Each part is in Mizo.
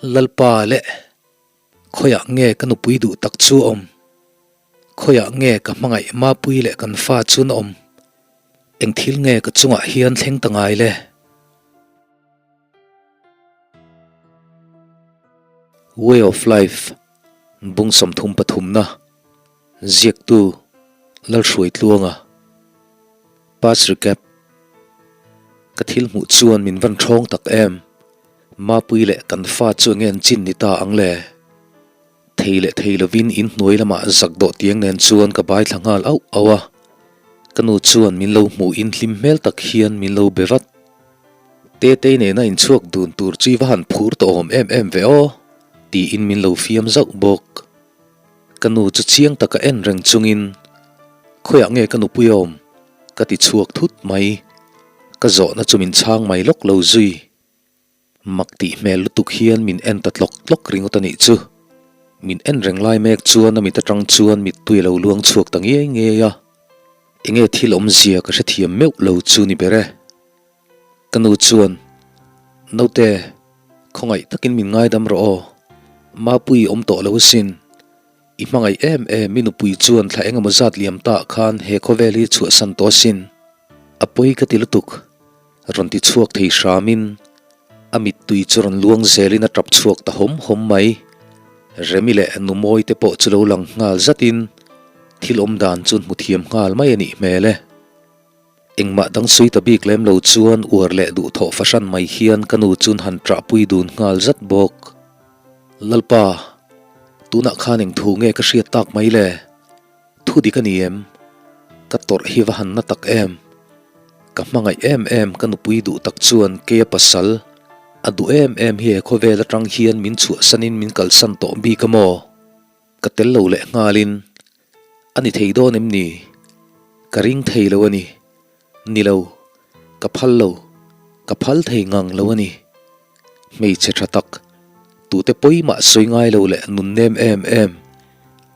Lalpa leh khawiah nge ka nupui duh tak chu awm? Khawiah nge ka hmangaih Mapui leh kan fa chu na awm? Eng thil nge ka chungah hian thleng ta ngai le? Way of Life bung 33 na ziaktu Lalhruai Tluanga Past Recap Ka thil hmuh chuan min van thawng tak em? Mapui leh kan fa chu enge an chin ni ta ang le? Thei leh thei lovin in hnuai lamah zak dawh tiang nen chuan ka bai thla nghal auh auh a, ka nu chuan min lo hmuhin hlim hmel tak hian min lo be vat. Tetei nena inchhuak dun tur chu i va han phur tawh awm em em ve aw, tiin min lo fiam zauh bawk. Ka nu chu chiang taka en reng chungin, Khawiah nge ka nupui awm? ka ti chhuak thut mai. Ka zawhna chu min chhang mai lawk lo zui. Mak tih hmel lutuk hian min en ta tlawk tlawk ringawt a nih chu. Min en reng lai mek chuan a mit atang chuan mittui a lo luang chhuak ta ngei ngei a. Enge thil awmzia ka hrethiam meuh lo chu ni ber e. Ka nu chuan, Naute, khawngaih takin min ngaidam rawh aw. Mapui awm tawh lo asin. I hmangaih em em i nupui chuan thla engemaw zat liam tah khan he khawvel hi chhuahsan tawh asin. A pawi ka ti lutuk. Rawn ti chhuak thei hramin a mittui chu rawn luang zelin a tap chhuak ta hawm hawm mai. Remi leh nu mawi te pawh chu lo lang nghal zatin thil awm dan chu an hmu thiam nghal mai a nih hmel e. Engmah dang sawi ta bik lem lo chuan uar leh duhthawh fahran mai hian ka nu chun han ṭahpui dun nghal zat bawk. Lalpa, tunah khan eng thu nge ka hriat tak mai le? Thu dik a ni em? Ka tawrh hi va han na tak em? Ka hmangaih em em ka nupui duh tak chuan keia pasal a duh em em hi he khawvel atang hian min chhuahsanin min kalsan tawh bik a maw? Ka tel lo leh nghalin a ni thei dawn em ni? Ka ring thei lo a ni. Ni lo, ka phal lo, ka phal thei ngang lo a ni. Hmeichhe tha tak, tute pawimah sawi ngai lo leh nun nem em em,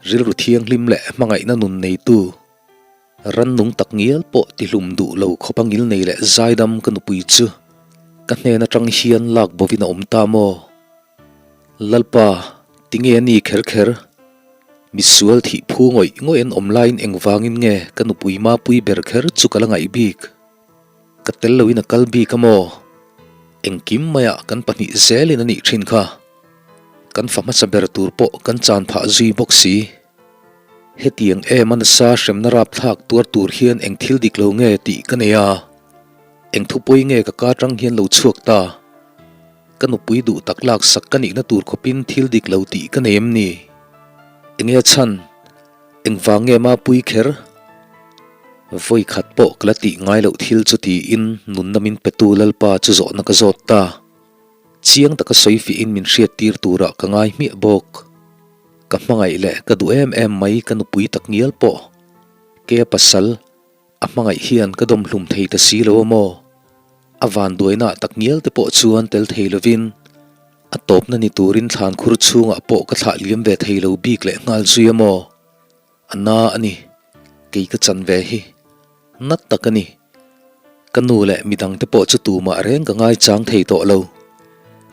rilru thianghlim leh hmangaihna nun neitu, rannung tak ngial pawh tihlum duh lo khawp a ngilnei leh zaidam ka nupui chu ka hnen atang hian lak bovin a awm ta maw? Lalpa, tinge a ni kher kher? Misual thih phu ngawih ngawih an awm laiin engvangin nge ka nupui mapui ber kher chu ka la ngaih bik? Ka tel loin a kal bik a maw? Engkim maiah kan pahnih zelin a nih thin kha. Kan fa hmasa ber tur pawh kan chan phah zui bawk si. Hetiang em a nasa hremna rapthlak tuar tur hian eng thil dik lo nge tih ka nei a. Eng thupawi nge ka ka tang hian lo chhuak ta? Ka nupui duh tak lak sak ka nihna tur khawpin thil dik lo tih ka nei em ni? Enge a chhan? Engvang nge mapui kher? Vawi khat pawh ka la tih ngai loh thil chu tiin nunna min petu Lalpa chu zawhna ka zawt ta. Chiang taka sawi fihin min hriattir turah ka ngai hmiah bawk. Ka hmangaih leh ka duh em em mai ka nupui tak ngial pawh. Kea pasal a hmangaih hian ka dawm hlum thei ta si lo a maw? A vanduainaah tak ngial te pawh chuan tel thei lovin a tawpna ni turin thlan khur chhungah pawh ka thlah liam ve thei lo bik leh nghal zui a maw? A na a ni, kei ka chan ve hi. Nat tak a ni. Ka nu leh midang te pawh chu tumah reng ka ngaichang thei tawh lo.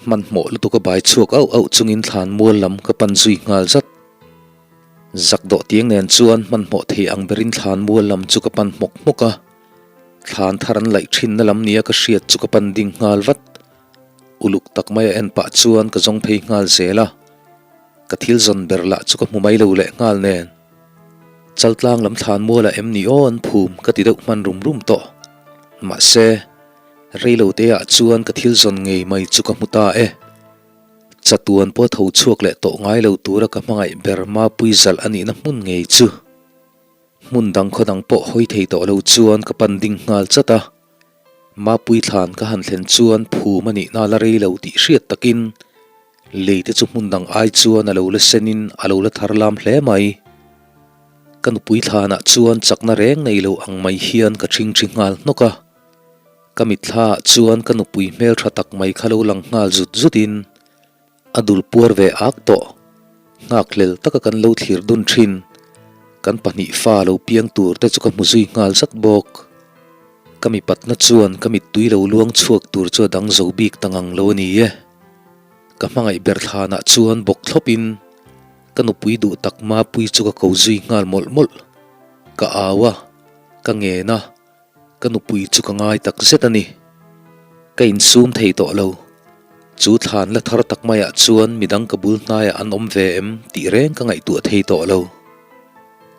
Hmanhmawh lutuk a bai chhuak auh auh chungin thlan mual lam ka pan zui nghal zat. Zak dawh tiang nen chuan hmanhmawh thei ang berin thlan mual lam chu ka pan hmawk hmawk a. Thlan thar an laih thinna lam nia ka hriat chu ka pan ding nghal vat. Uluk tak mai a en pah chuan ka zawng phei nghal zel a, ka thil zawn ber lah chu ka hmu mai lo leh nghal nen. Chaltlang lam thlan mualah em ni aw an phum ka ti deuh hman rum rum tawh. Mahse, reilo te ah chuan ka thil zawn ngei mai chu ka hmu ta e. Chatuan pawh tho chhuak leh tawh ngai lo tura ka hmangaih ber Mapui zalh a nihna hmun ngei chu. Hmun dang khaw dang pawh hawi thei tawh lo chuan ka pan ding nghal chat a. Mapui thlan ka han thlen chuan phum a nihna la rei lo tih hriat takin lei te chu hmun dang ai chuan a lo la senin a lo la thar lam hle mai. Ka nupui thlanah chuan chakna reng nei lo ang mai hian ka ṭhingṭhi nghal hnawk a. Ka mitthla ah chuan ka nupui hmelṭha tak mai kha lo lang nghal zut zutin A dul puar ve ak tawh. Nghakhlel taka kan lo thlir dun thin. Kan pahnih fa lo piang tur te chu ka hmu zui nghal zat bawk. Ka mipatna chuan ka mittui lo luang chhuak tur chu a dang zo bik ta ngang lo a ni e. Ka hmangaih ber thlanah chuan bawk thlawpin ka nupui duh tak Mapuii chu ka ko zui nghal mawlh mawlh. Ka au a, ka ngen a, ka nupui chu ka ngai tak zet a ni. Ka insum thei tawh lo. Chu thlan la thar tak maiah chuan midang ka bul hnaiah an awm ve em tih reng ka ngaihtuah thei tawh lo.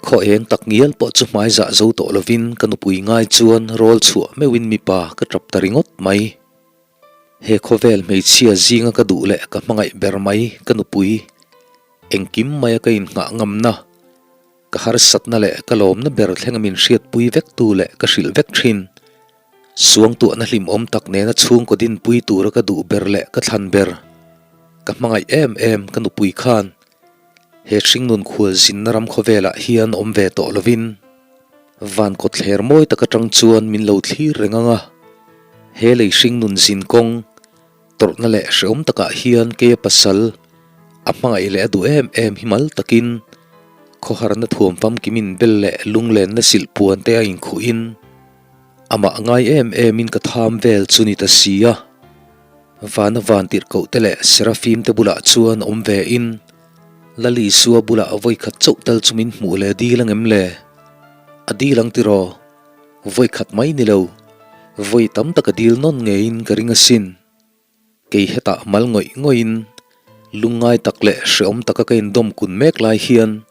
Khaw eng tak ngial pawh chu hmai zah zo tawh lovin ka nupui ngai chuan rawl chhuah meuhin mipa ka tap ta ringawt mai. He khawvel hmeichhia zinga ka duh leh ka hmangaih ber mai ka nupui, engkim maia ka innghah ngamna, ka harsatna leh ka lawmna ber thlenga min hriatpui vektu leh ka hrilh vek thin. Suangtuahna hlimawm tak nena chhungkaw dinpui tura ka duh ber leh ka thlan ber, ka hmangaih em em ka nupui khan he hringnun khual zinna ram khawvelah hian awm ve tawh lovin van kawtthler mawi tak atang chuan min lo thlir reng ang a. He lei hringnun zin kawng tawrhna leh hrehawm takah hian keia pasal a hmangaih leh a duh em em hi mal takin khawharna thuam famkimin bel leh lunglenna silh puan te a inkhuhin amah ngai em emin ka tham vel chu ni ta si a. Vana van tirhkoh te leh Serafim te bulah chuan awm ve in, Lal Isua bulah vawikhat chauh tal chu min hmuh leh dil angem le? A dil ang tiraw? Vawikhat mai ni lo, vawi tam tak a dil nawn ngeiin ka ring asin. Kei hetah mal ngawih ngawihin, lungngai tak leh hrehawm taka ka indawm kun mek lai hian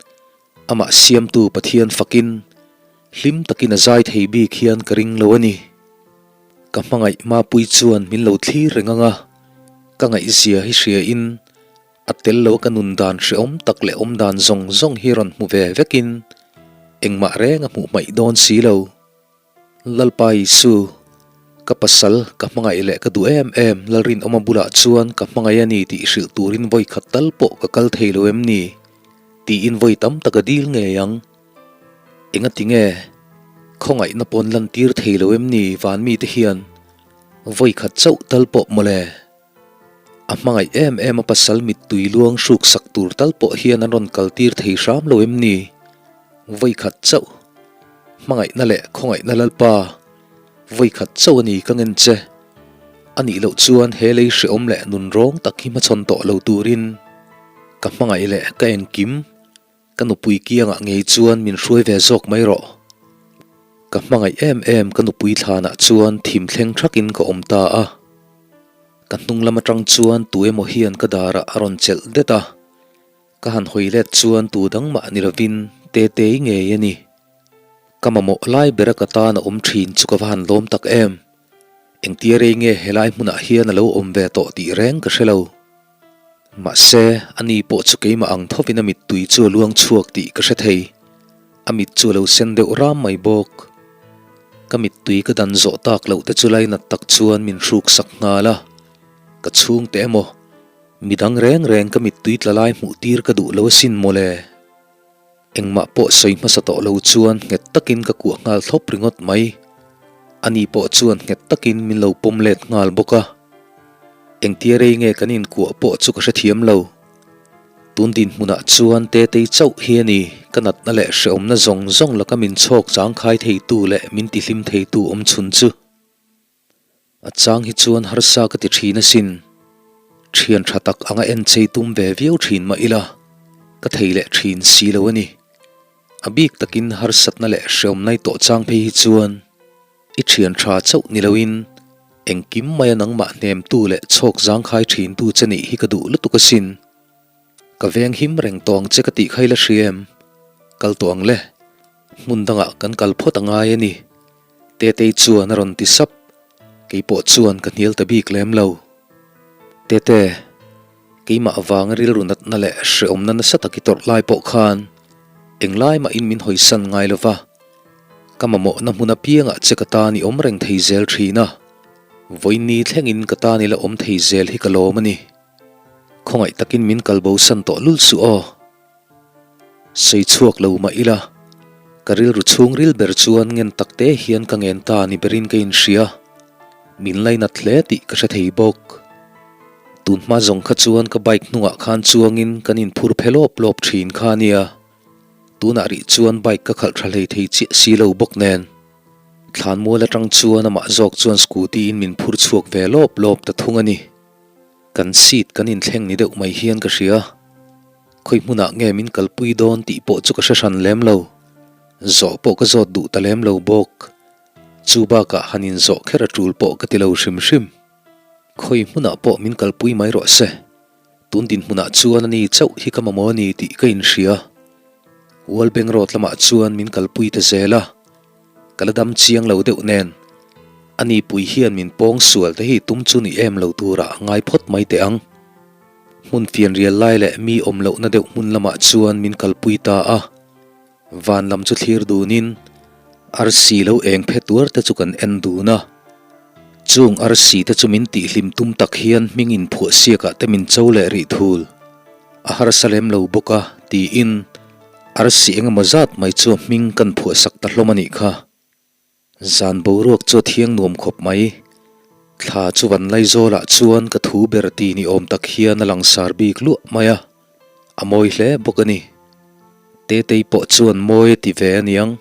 amah siamtu Pathian fakin hlim takin a zai thei bik hian ka ring lo a ni. Ka hmangaih Mapui chuan min lo thlir reng ang a, ka ngaihzia hi hria in a tel lo ka nun dan hrehawm tak leh awm dan zawng zawng hi rawn hmu ve vek in engmah reng a hmuh hmaih dawn si lo. Lalpa Isu, ka pasal ka hmangaih leh ka duh em em Lalrinawma bulah chuan ka hmangaih a ni tih hrilh turin vawi khat tal pawh ka kal thei lo em ni? tiin vawi tam tak a dil ngei ang. Engati nge? Khawngaihna pawn lantir thei lo em ni van mite hian vawi khat chauh tal pawh mawle? A hmangaih em em a pasal mittui luang hruk sak tur tal pawh hian an rawn kaltir thei hram lo em ni? Vawi khat chauh. Hmangaihna leh khawngaihna Lalpa, vawi khat chauh a ni ka ngen che. A nih loh chuan he lei hrehawm leh nunrawng tak hi hmachhawn tawh lo turin ka hmangaih leh ka engkim. Ka nupui kiangah ngei chuan min hruai ve zawk mai rawh. Ka hmangaih em em ka nupui thlanah chuan thim thleng thakin ka awm ta a. Ka hnung lam atang chuan tu emaw hian ka darah a rawn chelh det a. Ka han hawi let chuan tu dang mah ni lovin Tetei ngei a ni. Ka mamawh lai bera ka tan a awm thin chu ka va han lawm tak em. Engtia rei nge helai hmunah hian a lo awm ve tawh tih reng ka hre lo. Mahse, ani pawh chu keimah ang thovin a mittui chu a luang chhuak tih ka hre thei. A mit chu a lo sen deuh ram mai bawk. Ka mittui ka dan zawh tak loh te chu lainat tak chuan min hruk sak nghal a. Ka chhungte emaw, midang reng reng ka mittui tla lai hmuh tir ka duh lo asin mawle. Engmah pawh sawi hmasa tawh lo chuan nghet takin ka kuah nghal thlawp ringawt mai. Ani pawh chuan nghet takin min lo pawm let nghal bawk a. Engtia rei nge kan inkuah pawh chu ka hrethiam lo. Tun dinhmunah chuan Tetei chauh hi a ni, ka natna leh hrehawmna zawng zawng laka min chhawk zangkhai theitu leh min tihlim theitu awmchhun chu. A chang hi chuan harsa ka ti thin asin. Thian tha tak anga en chei tum ve viau thin mah ila, ka thei leh thin si lo a ni. A bik takin harsatna leh hreawm nai tawh chang phei hi chuan i thian tha chauh ni loin engkim maia nangmah hnemtu leh chhawk zangkhai thintu che nih hi ka duh lutuk asin. Ka veng him reng tawh ang che ka tih kha i la hria em? Kal tawh ang le. Hmun dangah kan kal phawt a ngai a ni. Tetei chuan a rawn ti sap. Kei pawh chuan ka hnial ta bik lem lo. Tete, keimah avanga rilru natna leh hrehawmna nasa tak i tawrh lai pawh khan englai mahin min hawisan ngai lo va, ka mamawhna hmun apiangah che ka tan i awm reng thei zel thin a, vawiin thlengin ka tan i la awm thei zel hi ka lawm a ni. Khawngaih takin min kalbosan tawh lul suh aw. Sawi chhuak lo mah ila, ka rilru chhungril ber chuan ngen tak te hian ka ngen ta ni berin ka inhria. Min lainat hle tih ka hre thei bawk. Tun hma zawng kha chuan ka bike hnungah khan chuangin kan inphur phe lawp lawp thin kha nia. Tunah rih chuan bike ka khalh tha hlei thei chiah si lo bawk nen. Thlanmual atang chuan amah zawk chuan scooty in min phur chhuak ve lawp lawp ta thung a ni. Kan seat kan inthleng ni deuh mai hian ka hria. Khawi hmunah nge min kalpui dawn tih pawh chu ka hre hran lem lo. Zawh pawh ka zawt duh ta lem lo bawk. Chu bakah han inzawh kher a tul pawh ka ti lo hrim hrim. Khawi hmunah pawh min kalpui mai rawh se. Tun dinhmunah chuan a ni chauh hi ka mamawh a ni tih ka inhria. Wallbank Road lamah chuan min kalpui ta zel a, ka la dam chiang lo deuh nen. A ni pui hian min pawng sual te hi tum chu ni em lo turah a ngai phawt mai teh ang. Hmun fianrial lai leh mi awm lohna deuh hmun lamah chuan min kalpui ta a. Van lam chu thlir dunin arsi lo eng phe tuar te chu kan en dun a. Chung arsi te chu min tihhlim tum tak hian hming inphuah siakah te min cho leh rih thul. A harsa lem lo bawk a tiin arsi engemaw zat mai chu hming kan phuah sak ta hlawm a nih kha. Zan boruak chu a thiang nuam khawp mai. Thla chu van Laizawlah chuan ka thu ber ti ni awm tak hian a langsar bik luah mai a, a mawi hle bawk a ni. Tetei pawh chuan mawi a ti ve a niang,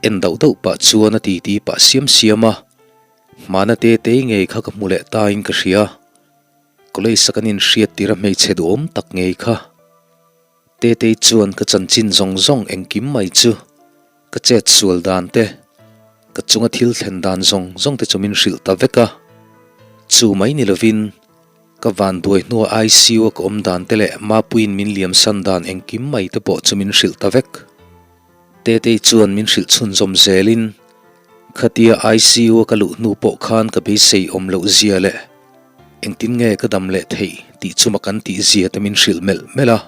en dauh dauh pah chuan a titi pah siam siam a, hmana Tetei ngei kha ka hmu leh tain ka hria. College a kan inhriat tir a hmeichhe duhawm tak ngei kha. Tetei chuan ka chanchin zawng zawng engkim mai chu ka chet sual dan te, ka chunga thil thlen dan zawng zawng te chu min hrilh ta vek a. Chu mai ni lovin ka vanduai hnua ICU a ka awm dan te leh Mapuiin min liamsan dan engkim mai te pawh chu min hrilh ta vek. Tetei chuan min hrilh chhunzawm zelin khatia ICU a ka luh hnu pawh khan ka beisei awm loh zia leh engtin nge ka dam leh theih tih chuma kan tih zia te min hrilh melh melh a.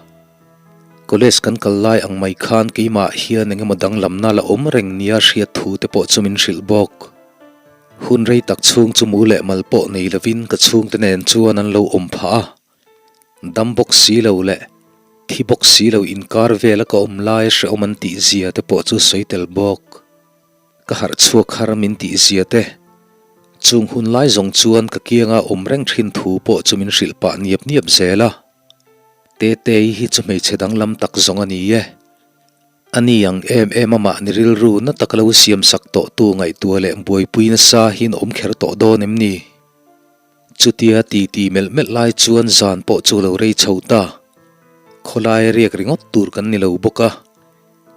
College kan kal lai ang mai khan keimah hian eng emaw danglamna la awm reng nia hriat thu te pawh chu min hrilh bawk. Hun rei tak chhung chu mu leh mal pawh nei lovin ka chhungte nen chuan an lo awm phah a. Dam bawk si lo leh thi bawk si lo inkar vela ka awm lai hrehawm an tih zia te pawh chu sawi tel bawk. Ka harh chhuak har min tih zia te. Chung hun lai zawng chuan ka kianga awm reng thin thu pawh chu min hrilh pah niap niap zel a. Tetei hi chu hmeichhe danglam tak zawng a ni e. A ni ang em em a mahni rilru na taka lo siam sak tawh tu ngaihtuah leh buaipui nasa hi in awm kher tawh dawn em ni? Chutia ti ti melh melh lai chuan zan pawh chu lo rei chho ta. Khawlai riak ringawt tur kan ni lo bawk a.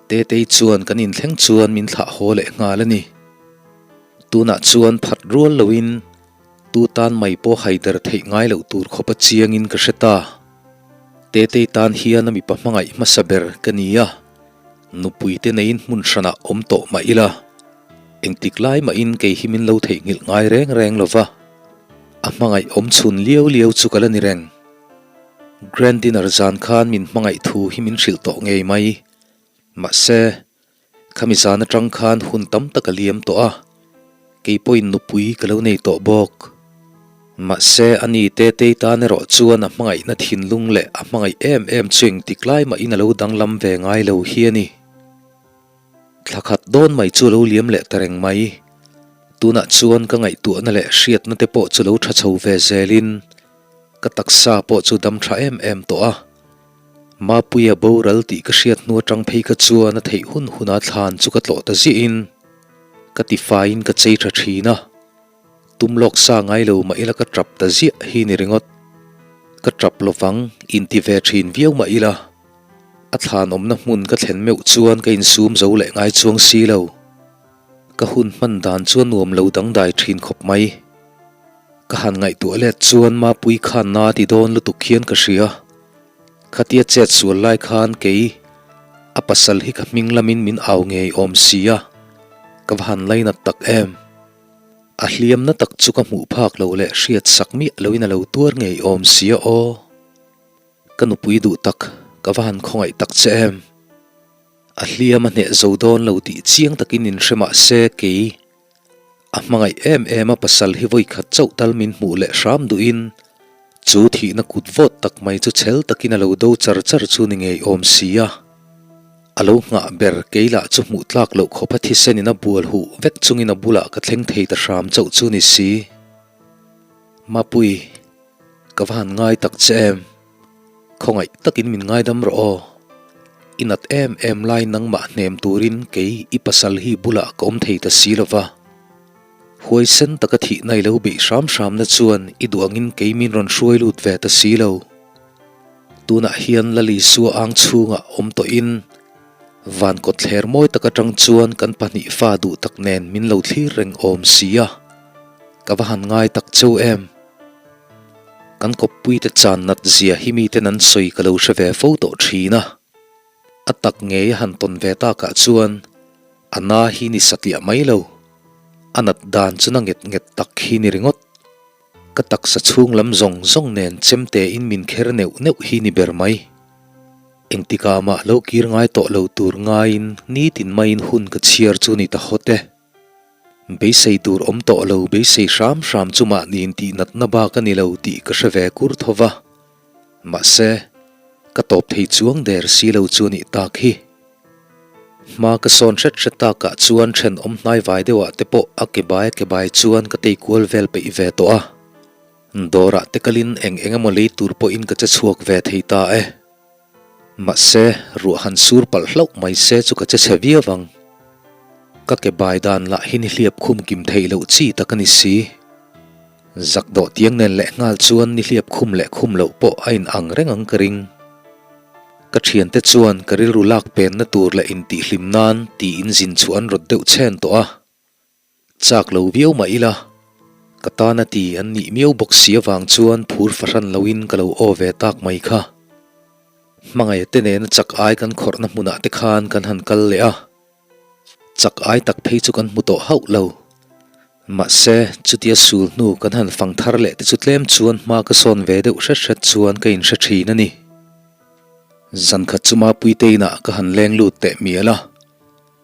Tetei chuan kan inthleng chuan min thlah haw leh nghal a ni. Tunah chuan phat rual loin tu tan mai pawh haider theih ngai loh tur khawpa chiangin ka hre ta. Tetei tan hian a mipa hmangaih hmasa ber ka ni a, nupui te neiin hmun hranah awm tawh mah ila, engtik lai mahin kei hi min lo theihnghilh ngai reng reng lo va, a hmangaih awm chhun liau liau chu ka la ni reng. Grand dinner zan khan min hmangaih thu hi min hrilh tawh ngei mai. Mahse, khami zan atang khan hun tam tak a liam tawh a, kei pawhin nupui ka lo nei tawh bawk. Mahse, ani Tetei tan erawh chuan a hmangaihna thinlung leh a hmangaih em em chu engtik lai mahin a lo danglam ve ngai lo hi a ni. Thla khat dawn mai chu lo liam leh ta reng mai. Tunah chuan ka ngaihtuahna leh hriatna te pawh chu lo tha chho ve zelin ka taksa pawh chu dam tha em em tawh a. Mapuia boral tih ka hriat hnu atang phei kha chuan a theih hun huna thlan chu ka tlawh ta ziahin ka tifaiin ka chei tha thin a. Tum lawk sa ngai lo mah ila ka tap ta ziah hi ni ringawt. Ka tap lovang inti ve thin viau mah ila. A thlan awmna hmun ka thlen meuh chuan ka insum zo leh ngai chuang si lo. Ka hun hman dan chu a nuam lo dangdai thin khawp mai. Ka han ngaihtuah let chuan Mapui khan na ti dawn lutuk hian ka hria. Khatia chet sual lai khan kei a pasal hi ka hming lamin min au ngei awm si a, ka va han lainat tak em. A hliamna tak chu ka hmuh phak lo leh hriat sak miah loin a lo tuar ngei awm si a aw. Ka nupui duh tak, ka va han khawngaih tak che em? A hliam a hneh zo dawn lo tih chiang takin in hre mah se kei a hmangaih em em a pasal hi vawi khat chauh tal min hmuh leh hram duhin chu thihna kut vawt tak mai chu chhel takin a lo do char char chu ni ngei awm si a. A lo nghah ber kei lah chu hmuh tlak loh khawpa thisen in a bual huh vek chungin a bulah ka thleng thei ta hram chauh chu ni si. Mapui. Ka va han ngai tak che em? Khawngaih takin min ngaidam rawh aw. I nat em em lai nangmah hnem turin kei i pasal hi bulah ka awm thei ta si lo va. Huaisen taka thihna i lo beih hram hramna chuan i duh angin kei min rawn hruai lut ve ta si lo. Tunah hian Lal Isua ang chhungah awm tawhin van kawtthler mawi tak atang chuan kan pahnih fa duh tak nen min lo thlir reng awm si a, ka va han ngai tak cheu em. Kan kawppuite chan nat zia hi miten an sawi ka lo hre ve fo tawh thin a. A tak ngei a han tawn ve takah chuan a na hi ni satliah mai lo. A nat dan chu na nget nget tak hi ni ringawt. Ka taksa chhung lam zawng zawng nen chemte in min kher neuh neuh hi ni ber mai. Engtikah mah lo kir ngai tawh lo tur ngaiin nitin maiin hun ka chhiar chu ni ta hawt e. Beisei tur awm tawh lo beisei hram hram chu mahniin tih natna bak a ni lo tih ka hre ve kur tho va. Mahse, ka tawp thei chuang der si lo chu a nih tak hi. Hma ka sawn hret hret takah chuan thenawm hnaivai deuhah te pawh a ke bai a ke bai chuan ka tei kual vel peih ve tawh a. Dawrah te kalin eng eng emaw lei tur pawhin ka che chhuak ve thei ta e. Mahse, ruah han sur palh hlauh mai se chu ka che chhe viau ang. Ka ke bai dan lah hi ni hliap khum kim theih loh chi tak a ni si. Zak dawh tiang nen leh nghal chuan ni hliap khum leh khum loh pawh a in ang reng ang ka ring. Ka thiante chuan ka rilru lak penna tur leh intihhlim nan tiin zin chhuah an rawt deuh chhen tawh a. Chak lo viau mah ila, ka tana ti an nih miau bawk si avang chuan phur fahran loin ka lo aw ve tak mai kha. Hmangaih te nena chak ai kan khawrhna hmunah te khan kan han kal leh a, chak ai tak phei chu kan hmu tawh hauh lo. Mahse, chutia sul hnu kan han fang thar leh te chu tlem chuan hma ka sawn ve deuh hret hret chuan ka inhre thin a ni. Zankhat chu Mapuite inah ka han leng lut teh mial a.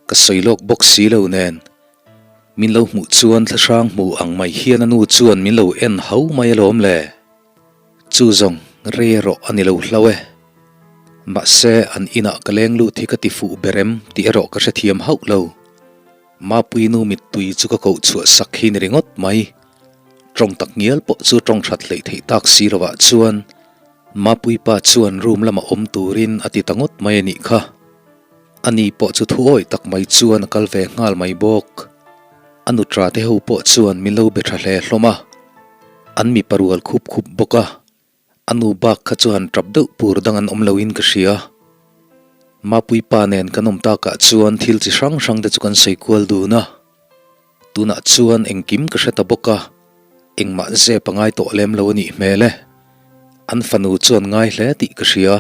Ka sawi lawk bawk si lo nen, min lo hmuh chuan thlahrang hmu ang mai hian a nu chuan min lo en hau mai alawm le. Chu zawng rei erawh a ni lo hlau e. Mahse, an inah ka leng lut hi ka ti fuh ber em tih erawh ka hrethiam hauh lo. Mapui nu mittui chu ka koh chhuah sak hi ni ringawt mai. Tawng tak ngial pawh chu tawng that hleih theih tak si lovah chuan Mapui pa chuan room lama awm turin a ti ta ngawt mai a nih kha. Ani pawh chu thu awih tak mai chuan a kal ve nghal mai bawk. A nutra te ho pawh chuan min lo be tha hle hlawm a, an mipa rual khup khup bawk a, a nu bak kha chu han tap deuh pur dang an awm loin ka hria. Mapui pa nen kan awm takah chuan thil chi hrang hrang te chu kan sawi kual dun a, tunah chuan engkim ka hre ta bawk a, engmah zep a ngai tawh lem lo a nih hmel e. An fanu chuan ngai hle tih ka hria.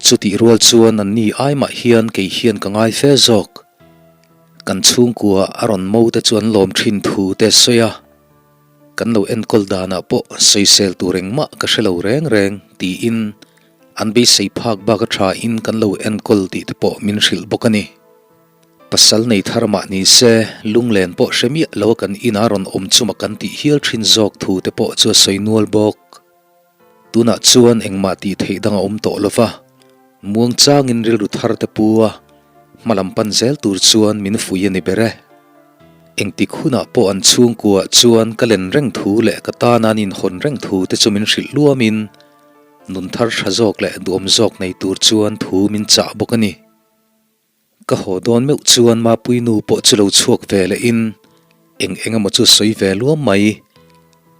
Chutih rual chuan anni ai mah hian kei hian ka ngai fe zawk. Kan chhungkua a rawn mo te chu an lawm thin thu te sawi a, kan lo enkawl danah pawh sawisel tur engmah ka hre lo reng reng tiin an beisei phak bak a tha in kan lo enkawl tih te pawh min hrilh bawk a ni. Pasal nei thar mah ni se lunglen pawh hre miah lo a kan inah rawn awm chuma kan tih hial thin zawk thu te pawh chu a sawi nual bawk. Tunah chuan engmah tih theih dang a awm tawh lo va, muang changin rilru thar te pu a, hma lam pan zel tur chuan min fui a ni ber e. Engtik hunah pawh an chhungkuaah chuan ka len reng thu leh ka tana an inhawn reng thu te chu min hrilh luamin nun thar tha zawk leh duhawm zawk nei tur chuan thu min chah bawk a ni. Ka haw dawn meuh chuan Mapui nu pawh chu lo chhuak ve leh in eng eng emaw chu sawi ve luam mai.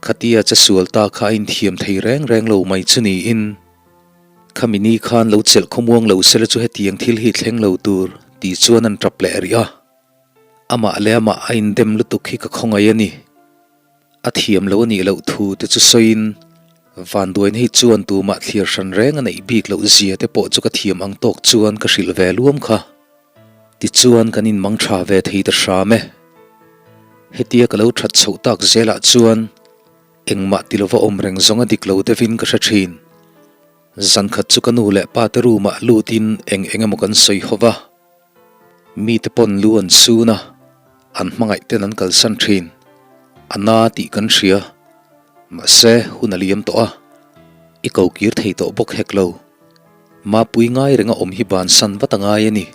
Khatia che sual ta kha a inthiam thei reng reng lo mai chu niin. Khami ni khan lo chelh khawmuang lo sela chu hetiang thil hi thleng lo tur tih chuan an tap leh rih a. Amah leh amah a indem lutuk hi ka khawngaih a ni. A thiam lo a nih loh thu te chu sawiin Vanduaina hi chuan tumah thlir hran reng a neih bik loh zia te pawh chu ka thiam ang tawk chuan ka hrilh ve luam kha. Tichuan kan inmang tha ve thei ta hram e. Hetia ka lo that chhoh tak zelah chuan engmah ti lova awm reng zawng a dik lo deuhin ka hre thin. Zankhat chu ka nu leh pa te room ah lutin eng eng emaw kan sawi ho va. Mite pawn lu an sun a, an hmangaih ten an kalsan thin. A na tih kan hria. Mahse, hun a liam tawh a, i ko kir thei tawh bawk hek lo. Mapui ngai renga awm hi bansan vat a ngai a ni.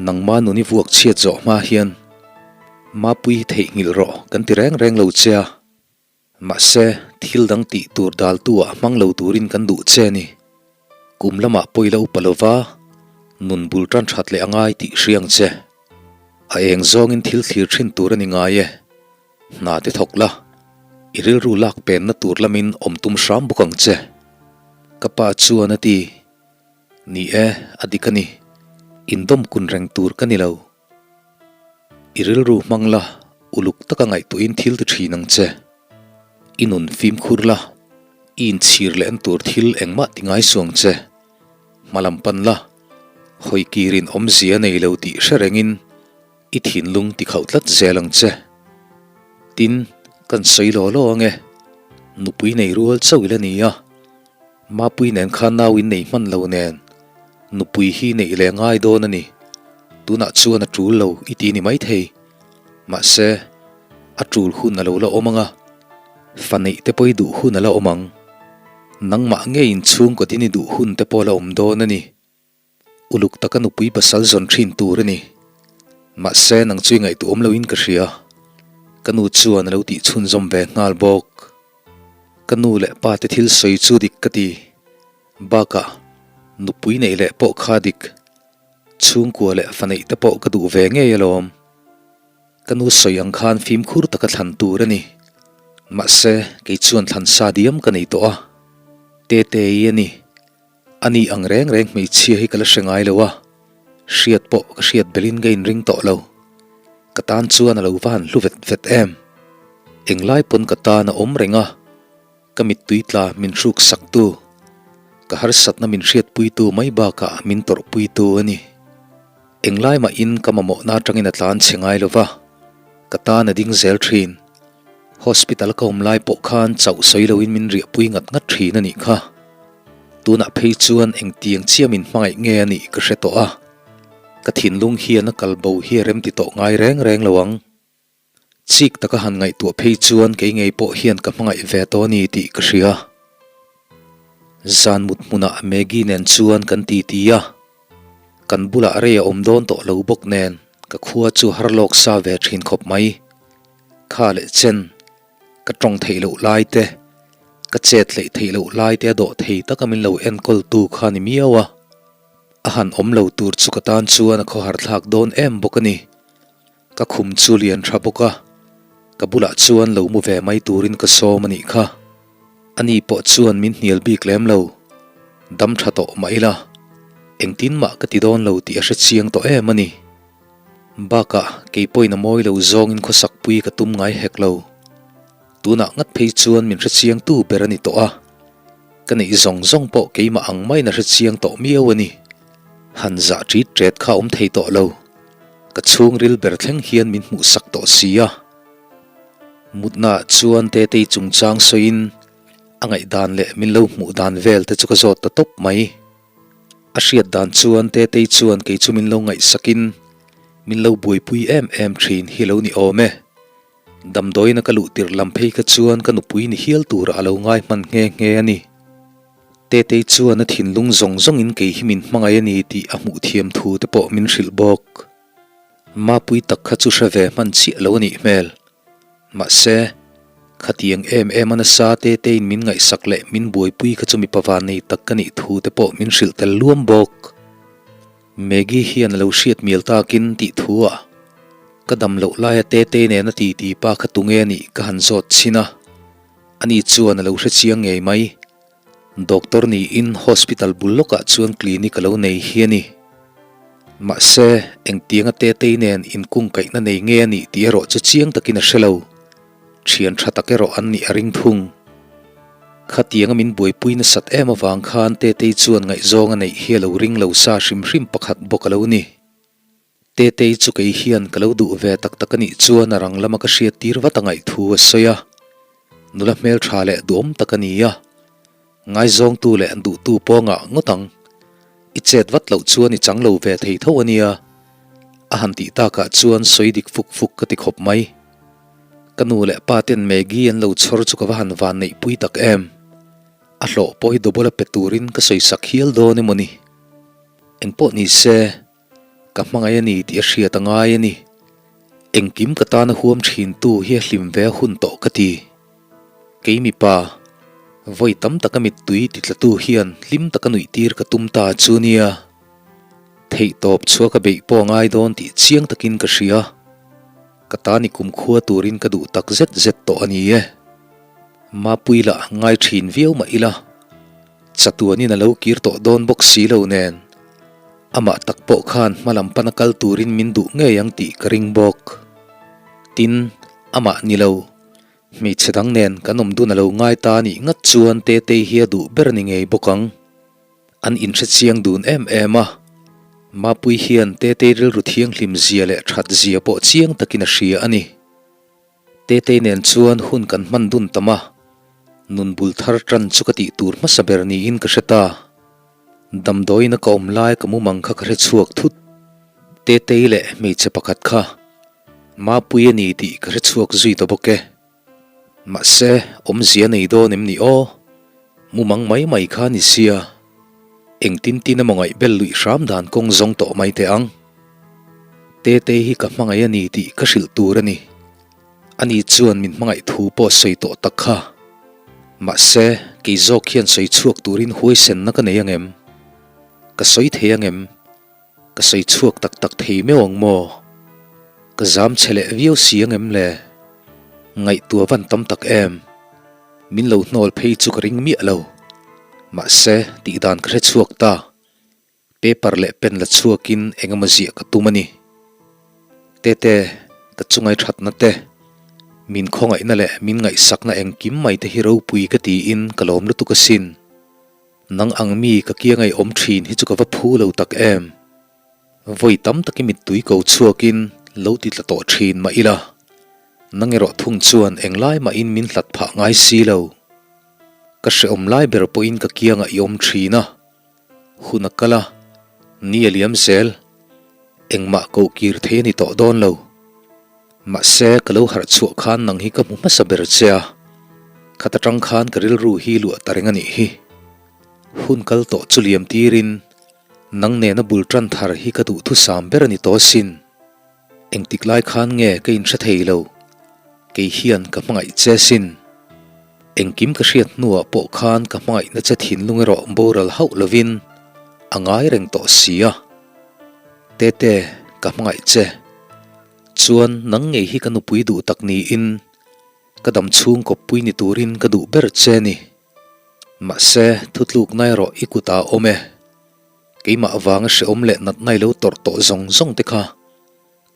Nangma nun i vuak chhiat zawh hma hian Mapui hi theihnghilh rawh kan ti reng reng lo che a. Mahse, thil dang tih tur daltu ah hmang lo turin kan duh che a ni. Kum lamah pawi la upa lova, nun bul tan that leh a ngai tih hria ang che. A eng zawngin thil thlir thin tur a ni ngai e. Hna te thawk la, i rilru lak penna tur lamin awm tum hram bawk ang che. Ka pa chuan a ti, Ni e, a dik a ni. Indawm kun reng tur ka ni lo. I rilru hmang la, uluk taka ngaihtuahin thil ti thin ang che. I nun fimkhur la, i inchhir lehna tur thil engmah ti ngai suang che. Hma lam pan la, hawi kirin awmzia nei lo tih hre rengin i thinlung ti khauh tlat zel ang che. Tin, kan sawi law law ange, nupui nei rual chauh ila ni a, Mapui nen khan nau in nei hman lo nen, nupui hi neih leh ngai dawn a ni. Tunah chuan a tul lo i ti ni maithei. Mahse, a tul hun a lo la awm ang a, fa neih te pawh i duh hun a la awm ang. Nangmah ngei inchhungkaw din i duh hun te pawh a la awm dawn a ni. Uluk taka nupui pasal zawn thin tur a ni. Mahse, nang chu i ngaihtuah awm loin ka hria. Ka nu chuan a lo tih chhunzawm ve nghal bawk. Ka nu leh pa te thil sawi chu dik ka ti. Bakah, nupui neih leh pawh kha dik. Chhungkua leh fa neih te pawh ka duh ve ngei alawm. Ka nu sawi ang khan fimkhur taka thlan tur a ni. Mahse, kei chuan thlan sa diam ka nei tawh a. Tete-i a ni. A ni ang reng reng hmeichhia hi ka la hre ngai lo a, hriat pawh ka hriat belin ka inring tawh lo. Ka tan chuan a lo va han hlu vet vet em. Englai pawn ka tan a awm reng a, ka mittui tla min hruk saktu, ka harsatna min hriatpuitu mai bakah min tawrhpuitu a ni. Englai mahin ka mamawhna atangin a tlan chhe ngai lo va, ka tan a ding zel thin. Hospital ka awm lai pawh khan chauh sawi loin min riahpui ngat ngat thin a nih kha. Tunah phei chuan engtiang chiah min hmangaih nge a nih ka hre tawh a, ka thinlung hian a kal bo hi a remti tawh ngai reng reng lo ang. Chik taka han ngaihtuah phei chuan kei ngei pawh hian ka hmangaih ve tawh a ni tih ka hria. Zan mut hmunah Maggie nen chuan kan titi a, kan bulah rei a awm dawn tawh lo bawk nen ka khua chu har lawk sa ve thin khawp mai. Kha leh chen Ka tawng theih loh lai te, ka chet hleih theih loh lai te a dawh thei taka min lo enkawl tu kha ni miau a. A han awm lo tur chu ka tan chuan a khawhar thlak dawn em bawk a ni. Ka khum chu lian tha bawk a, ka bulah chuan lo mu ve mai turin ka sawm a nih kha. Ani pawh chuan min hnial bik lem lo. Dam tha tawh mah ila, engtin mah ka ti dawn lo tih a hre chiang tawh em a ni. Bakah kei pawhin a mawi lo zawngin khawsakpui ka tum ngai hek lo. Tunah ngat phei chuan min hrechiangtu ber a ni tawh a, ka neih zawng zawng pawh keimah ang maiin a hrechiang tawh miau a ni. Han zah ṭit ṭet kha awm thei tawh lo. Ka chhungril ber thleng hian min hmuhsak tawh si a. Mutnaah chuan Tetei chungchang sawiin a ngaihdan leh min lo hmuh dan vel te chu ka zawt ta tawp mai. A hriat dan chuan Tetei chuan kei chu min lo ngaihsakin min lo buaipui em em thin hi lo ni awm e. Damdawiina ka luh tirh lam phei kha chuan ka nupui ni hial turah a lo ngai hman nghe nghe a ni. Tetei chuan a thinlung zawng zawngin kei hi min hmangaih a ni tih a hmuh thiam thu te pawh min hrilh bawk. Mapui tak kha chu hre ve hman chiah lo a nih hmel. Mahse, khatiang em em a nasa te tein min ngaihsak leh min buaipui kha chu mipa van nei tak ka nih thu te pawh min hrilh tel luam bawk. Maggie hian a lo hriat mial takin tih thu ah ka dam loh laia Tetei nena titi pa kha tunge a nih ka han zawt chhin a, ani chuan a lo hre chiang ngei mai. Doctor niin hospital bul lawkah chuan clinic a lo nei hi a ni. Mahse, engtianga Tetei nen inkungkaihna nei nge a nih tih erawh chu chiang takin a hre lo. Thian tha tak erawh an nih a ring thung. Khatianga min buaipui nasat em avang khan Tetei chuan ngaihzawng a neih hi a lo ring lo sa hrim hrim pakhat bawk a lo ni. Tetei chu kei hian ka lo duh ve tak tak a nih chuan a rang lama ka hriat tir vat a ngaih thu a sawi a. Nula hmeltha leh duhawm tak a ni a. Ngaizawngtu leh an duhtu pawngah ngawt ang. I chet vat loh chuan i chang lo ve thei tho a nia. A han tih takah chuan sawi dik fuk fuk ka ti khawp mai. Ka nu leh pa ten Maggie an lo chhawr chu ka va han van neih pui tak em. A hlawh pawh hi double a pe turin ka sawi sak hial dawn emaw ni. Engpawh ni se. Ka hmangaih a ni tih a hriat a ngai a ni. Engkim ka tana huam thintu hi a hlim ve a hun tawh ka ti. Kei mipa, vawi tam taka mittui titlatu hian hlim taka nuih tir ka tum ta chu nia. Theihtawp chhuah ka beih pawh a ngai dawn tih chiang takin ka hria. Ka ta ni kumkhua turin ka duh tak zet zet tawh a ni e. Mapui lah ngai thin viau mah ila, chatuanin a lo kir tawh dawn bawk si lo nen, amah tak pawh khan hma lam pana kal turin min duh ngei ang tih ka ring bawk. Tin, amah ni lo, hmeichhe dang nen kan awm dun a lo ngai ta nih ngat chuan Tetei hi a duh ber ni ngei bawk ang. An inhre chiang dun em em a, Mapui hian Tetei rilru thianghlim zia leh that zia pawh chiang takin a hria a ni. Tetei nen chuan hun kan hman dun tam a, nun bul thar tan chu ka tih tur hmasa ber niin ka hre ta. Damdawiin a ka awm lai ka mumang kha ka hre chhuak thut. Tetei leh hmeichhe pakhat kha Mapui a ni tih ka hre chhuak zui ta bawk e. Mahse, awmzia nei dawn em ni aw? Mumang mai mai kha ni sia. Engtin tin emaw ngaihbel luih hram dan kawng zawng tawh mai teh ang. Tetei hi ka hmangaih a ni tih ka hrilh tur a ni. Ani chuan min hmangaih thu pawh sawi tawh tak kha. Mahse, kei zawk hian sawi chhuak turin huaisenna ka nei angem? Ka sawi thei angem? Ka sawi chhuak tak tak thei meuh ang maw? Ka zam chhe leh viau si ang em le? Ngaihtuah van tam tak em? Min lo hnawl phei chu ka ring miah lo. Mahse, tih dan ka hre chhuak ta. Paper leh pen la chhuakin eng emaw ziah ka tum a ni. Tete, ka chungai thatna te, min khawngaihna leh min ngaihsakna engkim mai te hi ropui ka tiin ka lawm lutuk asin. Nang ang mi ka kiangai awm thin hi chu ka va phu lo tak em? Vawi tam takin mittui ko chhuakin lo ti tla tawh thin mah ila, nang erawh thung chuan englai mahin min hlat phah ngai si lo. Ka hrehawm lai ber pawhin ka kiangah i awm thin a, hun a kal a, ni a liam zel. Engmah koh kir thei a ni tawh dawn lo. Mahse, ka lo harh chhuah khan nang hi ka hmu hmasa ber che a, khat atang khan ka rilru hi luah ta reng a nih hi. Hun kal tawh chu liam tirin nang nena bul tan thar hi ka duhthusam ber a ni tawh asin. Engtik lai khan nge ka inhre thei lo, kei hian ka hmangaih che asin. Engkim ka hriat hnuah pawh khan ka hmangaihna che thinlung erawh boral hauh lovin a ngai reng tawh si a. Tete, ka hmangaih che. Chuan nang ngei hi ka nupui duh tak niin ka dam chhung kawppui ni turin ka duh ber che ni. Mahse, thutlukna erawh i kutah a awm e. Keimah avanga hrehawm leh natna i lo tawrh tawh zawng zawng te kha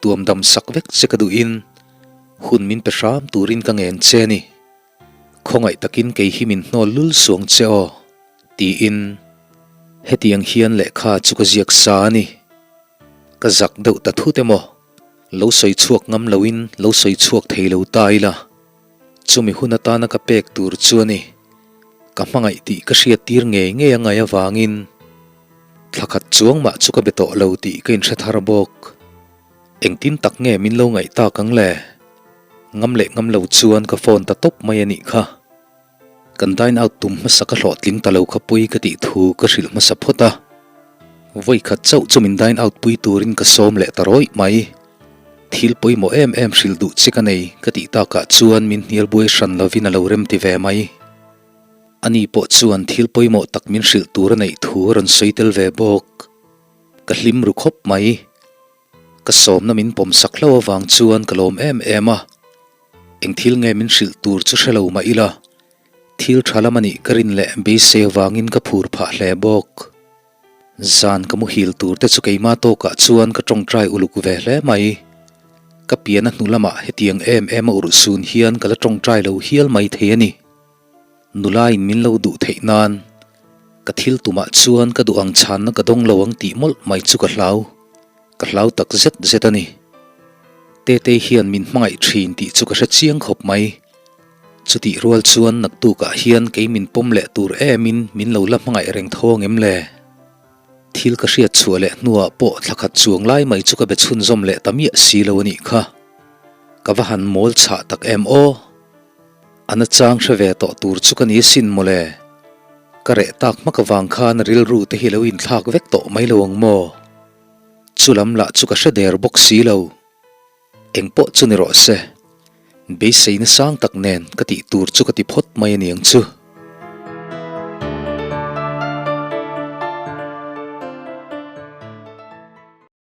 tuam dam sak vek che ka duhin hun min pe hram turin ka ngen che ni. Khawngaih takin kei hi min hnawl lul suang che aw, tiin hetiang hian lehkha chu ka ziak sa a ni. Ka zak deuh ta thut emaw? Lo sawi chhuak ngam loin lo sawi chhuak thei lo ta ila, chumi hun atana ka pek tur chu a ni. Ka hmangaih tih ka hriat tir ngei ngei a ngaih avangin thla khat chuang mah chu ka be tawh lo tih ka inhre thar bawk. Engtin tak nge min lo ngaih tak ang le? Ngam leh ngam lo chuan ka phone ta tawp mai a nih kha. Kan dine out tum hmasa ka hlawhtling ta lo kha pui ka tih thu ka hrilh hmasa phawt a. Vawi khat chauh chu min dine out pui turin ka sawm leh ta rawih mai. Thil pawimawh em em hrilh duh che ka nei ka tih takah chuan min hnial buai hran lovin a lo rem ti ve mai. Ani pawh chuan thil pawimawh tak min hrilh tur a neih thu a rawn sawi tel ve bawk. Ka hlim ru khawp mai. Ka sawmna min pawm sak hlauh avang chuan ka lawm em em a. Eng thil nge min hrilh tur chu hre lo mah ila, thil tha lam a nih ka rin leh beisei avangin ka phur phah hle bawk. Zan ka muhil tur te chu keimah tawkah chuan ka tawngtai uluk ve hle mai. Ka pian a hnu lamah hetiang em em a urhsun hian ka la tawngtai lo hial mai thei a ni. Nula in min lo duh theih nan ka thil tumah chuan ka duh ang chhanna ka dawng lo ang tih mawlh mai chu ka hlau. Ka hlau tak zet zet a ni. Tetei hian min hmangaih thin tih chu ka hre chiang khawp mai. Chutih rual chuan naktukah hian kei min pawm leh tur emin min lo la hmangaih reng tho ang em le? Thil ka hriat chhuah leh hnuah pawh thla khat chuang lai mai chu ka be chhunzawm leh ta miah si lo a nih kha. Ka va han mawl chhah tak em aw! A nachang hre ve tawh tur chu ka ni asin mawle. Ka reh tak hmak avang khan rilru te hi lo inthlak vek tawh mai lo ang maw? Chu lam lah chu ka hre der bawk si lo. Eng pawh chu ni rawh se. Beiseina sang tak nen ka tih tur chu ka ti phawt mai aniang chu.